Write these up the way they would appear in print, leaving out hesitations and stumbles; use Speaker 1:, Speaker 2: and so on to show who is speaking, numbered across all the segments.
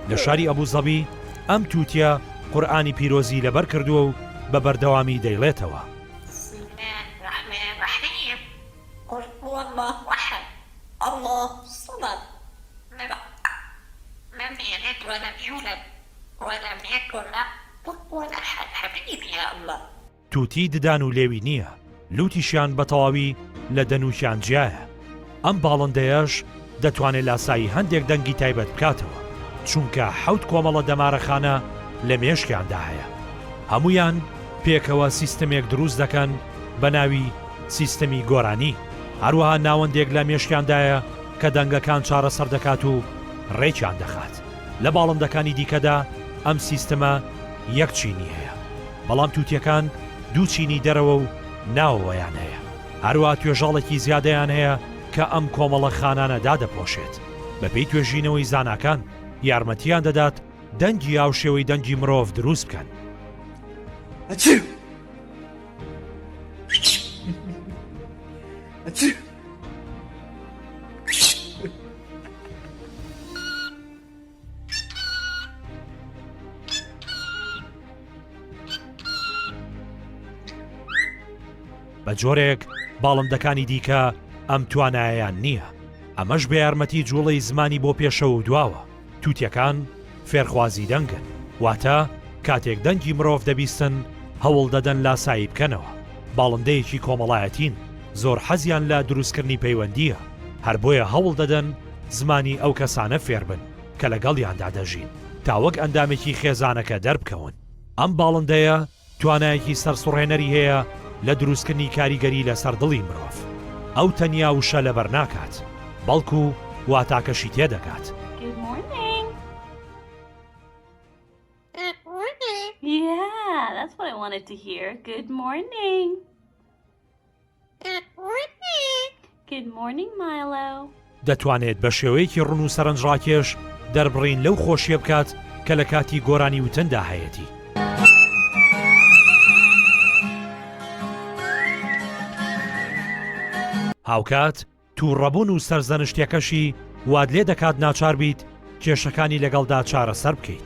Speaker 1: لە شاری ئەبوزەبی ئەم تووتیە قورئانی پیرۆزی لەبەر کردووە و بە بەردەوامی دەیڵێتەوە.
Speaker 2: بسم اللە الرحمن الرحیم قل هو اللە احد اللە الصمد لم یلد ولم یولد ولم یکن له کفوا احد حبیبی یا اللە.
Speaker 1: توتی ددان و لێوی نییە، لوتیشیان بە تەواوی لە دەنووکیان جیایە. ئەم باڵندەیەش دەتوانێت لاسایی هەندێک دەنگی تایبەت بکاتەوە، چونکە حەوت کۆمەڵە دەمارەخانە لە مێشکیاندا هەیە. هەموویان پێکەوە سیستمێک دروست دەکەن بە ناوی سیستمی گۆرانی. هەروەها ناوەندێک لە مێشکیاندایە کە دەنگەکان چارەسەر دەکات و ڕێکیان دەخات. لە باڵندەکانی دیکەدا ئەم سیستمە یەک چینی هەیە. بەڵام تووتیەکان دوو چینی دەرەوە و ناوەوەیان هەیە، هەروەها توێژاڵێکی زیادەیان هەیە کە ئەم کۆمەڵە خانانە دادەپۆشێت، بەپێی توێژینەوەی زاناکان یارمەتیان دەدات دەنگی هاوشێوەی دەنگی مرۆڤ دروست بکەن. بە جۆرێک باڵندەکانی دیکە ئەم توانایەیان نییە، ئەمەش بە یارمەتی جوڵەی زمانی بۆ پێشەوە و دواوە، توتیەکان فێرخوازی دەنگن، واتە کاتێک دەنگی مرۆڤ دەبیستن هەوڵ دەدەن لاسایی بکەنەوە، باڵندەیەکی کۆمەڵایەتین، زۆر حەزیان لە دروستکردنی پەیوەندییە، هەر بۆیە هەوڵ دەدەن زمانی ئەو کەسانە فێربن کە لەگەڵیاندا دەژین تا وەک ئەندامێکی خێزانەکە دەربکەون. ئەم باڵندەیە توانایەکی سەرسوڕهێنەری هەیە لە دروستکردنی کاریگەری لەسەر دڵی مرۆڤ. ئەو تەنیا وشە لەبەر ناکات، بەڵکو واتاکەشی تێدەگات.
Speaker 3: Good morning. Good morning. Yeah, that's what I wanted to hear. Good morning. Good morning Milo.
Speaker 1: دەتوانێت بە شێوەیەکی ڕوون و سەرنجڕاکێش دەربڕین لەو خۆشییە بکات کە لە کاتی گۆرانی وتندا هەیەتی. هاوکات تووڕەبوون و سەرزەنشتەکەشی وات لێ دەکات ناچار بیت کێشەکانی لەگەڵدا چارەسەر بکەیت.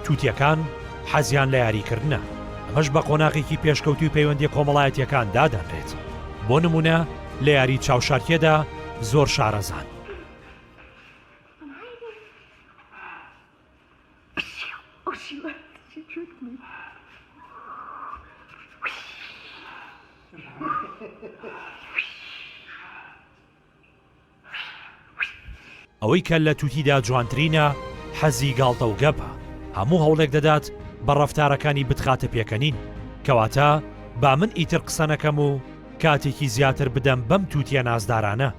Speaker 1: تووتیەکان حەزیان لە یاریکردنە، ئەمەش بە قۆناغێکی پێشکەوتووی پەیوەندییە کۆمەڵایەتییەکان دادەنرێت، بۆ نموونە لە یاری چاوشارکێدا زۆر شارەزان. ئەوەی کە لە توتیدا جوانترینە حەزی گاڵتە و گەپە، هەموو هەوڵێک دەدات بە ڕەفتارەکانی بتخاتە پێکەنین، کەواتە با من ئیتر قسە نەکەم و کاتێکی زیاتر بدەم بەم توتیە نازدارانە.